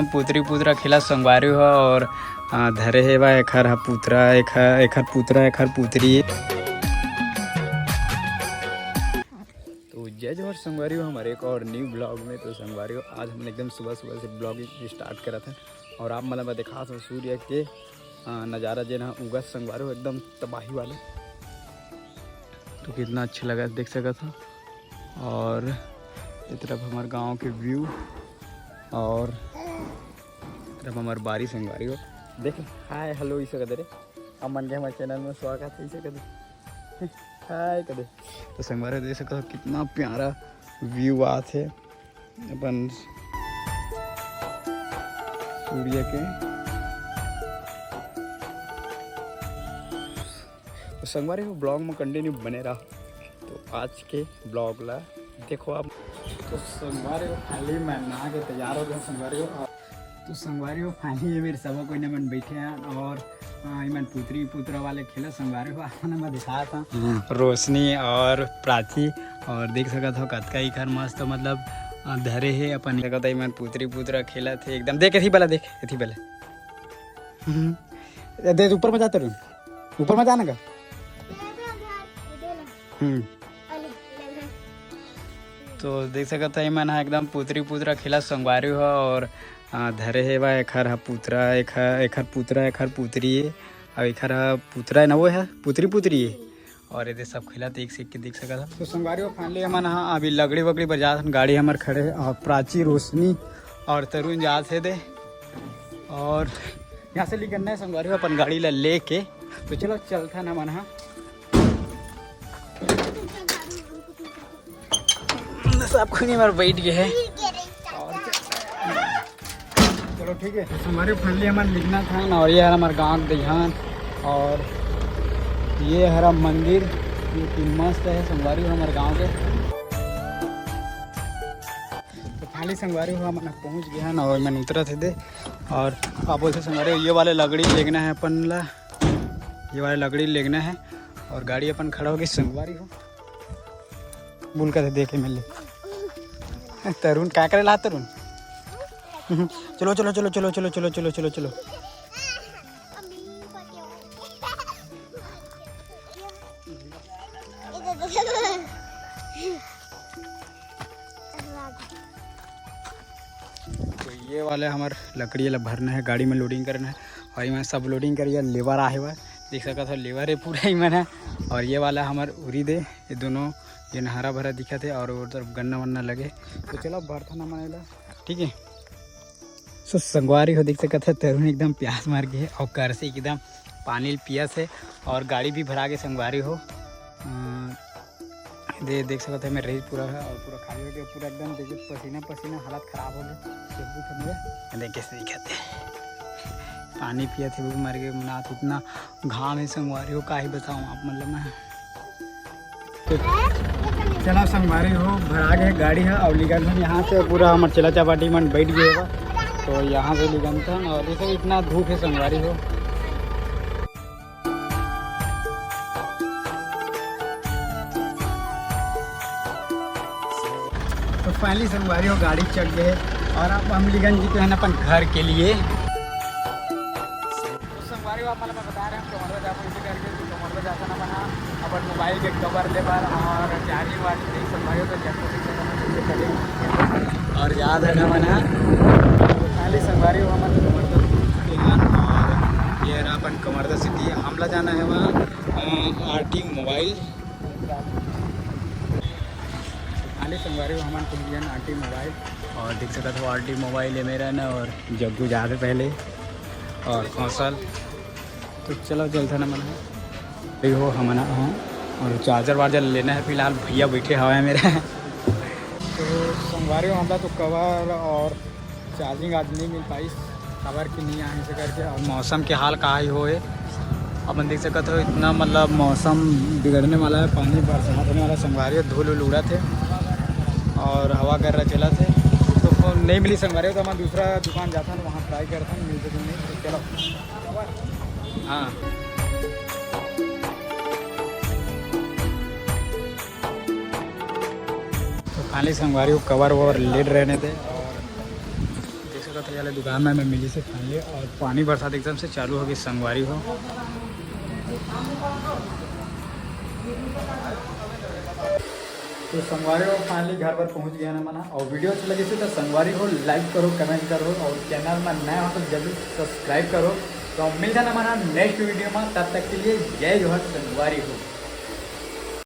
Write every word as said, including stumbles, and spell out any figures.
पुतरी पुतरा खेला संगवारी हो, और आ, धरे हे बा एखर ह पुतरा, एखर एखर पुतरा, एखर पुतरी। तो जय जोहार संगवारी हो, हमारे एक और न्यू ब्लॉग में। तो संगवारी हो, आज हमन एकदम सुबह सुबह से ब्लॉगिंग स्टार्ट करत हन, और आप मन ला मैं दिखात हूँ सूर्य के आ, नज़ारा जेन ह उगत संगवारी हो, एकदम तबाही वाले। तो कितना अच्छा लगा, देख सकत हो। और ये तरफ हमारे गांव के व्यू, और ये तरफ हमारे बारी संगवारी हो। देख, हाय हेलो इसे कदे रे, अब मन के हमारे चैनल में स्वागत है इसे कदे। हाय कदे। तो संगवारी हो, देख सकत हो कितना प्यारा व्यू आत है अपन सूर्य के। तो संगवारी हो, ब्लॉग में कंटिन्यू बने रहा। तो आज के ब्लॉग ला देखो आप। तो संगवारी हो, खाली मैं नहा के तैयार हो गया संगवारी हो। तो संगवारी हो, फाइनली ये मेरे सब कोई मन बैठे हैं, और आ, इमन पुतरी पुतरा वाले खेला संगवारी हो। आपने मैं दिखाया था हम्म। रोशनी और प्राची, और देख सकत हो कतका इखर मस्त मतलब आ, धरे हे अपन। देखत हो इमन पुतरी पुतरा खेलत हे एकदम। देख एथी बला, देख एथी बला। हम्म। दे ऊपर में जाते रहूं, ऊपर में जाने का। हम्म। तो देख सकत हो, इमन ह एकदम पुतरी पुतरा खेला संगवारी हो, और आ, धरे हे बा एखर ह पुतरा, एखर एखर पुतरा, एखर पुतरी हे, अउ एखर ह पुतरा हे ना, वो हे पुतरी पुतरी हे। और एदे सब खेलत एक से एक के देख सकत हो। तो संगवारी हो, फाइनली हमन ह अभी लकड़ी वकड़ी बर जात हन, गाड़ी हमर खड़े हे, और प्राची, रोशनी और तरुण जात हे दे, और यहाँ से निकलना है संगवारी हो अपन गाड़ी ला लेके। तो चलो चलथन हमन ह। सब कोई नहीं, बार बैठ गए हैं। और चलो ठीक है, तो संगवारी फाइनली हमन निकलना था ना, और ये हमारे गांव के दहियान, और ये हरा मंदिर, ये कि मस्त है संगवारी हमारे गांव के। तो फाइनली संगवारी हो हमन पहुंच गए हैं ना, और मन उतरत हे दे, और का बोलते संगवारी हो, ये वाले लकड़ी लेगना है अपन ला, ये वाले लकड़ी लेगना है, और गाड़ी अपन खड़ा हो गई संगवारी हो। बुल कर देखे मिले। तरुण का करे ला तरुण? चलो चलो चलो चलो चलो चलो चलो चलो चलो। तो ये वाले हमार लकड़ी ला भरना है, गाड़ी में लोडिंग करना है, और इमा सब लोडिंग करिए, लेबर आहे हुआ, देख सकत हो लेबर है पूरा ही मन है। और ये वाला हमार उरी दे, ये दोनों ये हरा भरा दिखत है, और उधर गन्ना वन्ना लगे। तो चलो भरथन हमन एला, ठीक है। सो संगवारी हो देख सकत है तरुण एकदम प्यास मार गए है, और कर से एकदम पानी पियस है, और गाड़ी भी भरा के संगवारी हो। अ, दे देख सकत है, मेर रही पूरा है और पूरा खाली हो गया, पूरा एकदम देखिए पसीना पसीना, हालत खराब हो गया। देख कैसे दिखत है, पानी पिया थे वो मर गए, मनात इतना घाम है संगवारी हो, का ही बताऊँ आप, मतलब मैं। तो चला संगवारी हो, भरा गए गाड़ी है और निकल हम यहाँ से, पूरा हमारे चला चपाटी मन बैठ गए बा। तो यहाँ से निकलता और देखो इतना धूप है संगवारी हो। तो फाइनली संगवारी हो गाड़ी चढ़ गए और अब हम निकल चुके हैं अपन घर के लिए। तो संगवारी हो आप मतलब मैं बता रहे हैं कमरदा जाबो इसे करके, तो कमरदा जाता ना बना अपन मोबाइल के कवर ले बर और चार्जिंग वार्जिंग नहीं संगवारी हो तो जब तक इसे करना शुरू करें। और याद है ना बना खाली संगवारी हो हमारे कमरदा पहुंच चुके हैं और ये रहा अपन कमरदा सिटी। हमला जाना है वहाँ आरटी मोबाइल। आले संगवारी हो हमन पहुंच गए आरटी मोबाइल। और देख सकत हो आरटी मोबाइल है मेरा ना, और जग्गू जा रहे पहले और कौशल। तो चलो चलते ना मन है। ये हो हमन हो और चार्जर वार्जर लेना है फिलहाल, भैया बैठे हवा है मेरा। तो संगवारी हो हमला तो कवर और चार्जिंग आज नहीं मिल पाइस, खबर की नहीं आने से करके। और मौसम के हाल का ही होए, अपन देख सकत हो इतना मतलब मौसम बिगड़ने वाला है, पानी बरसात होने वाला, संगवारी हो धूल उल उड़त है और हवा कर रहा चलत है। तो फोन नहीं मिली संगवारी हो, तो हम दूसरा दुकान जाता है, वहाँ ट्राई करता है, मिलते तो नहीं। तो चलो हाँ। तो खाली संगवारी हो कवर ववर लेट रहने थे। ये वाले दुकान में हमें मिली से finally, और पानी बरसात एकदम से चालू हो गई संगवारी हो। तो संगवारी हो, finally घर पर पहुंच गया ना मना। और video अच्छा लगे तो संगवारी हो, like करो, comment करो, और channel में नया हो तो जरूर subscribe करो। तो मिलता ना मना next video में, तब तक के लिए जय जोहार संगवारी हो।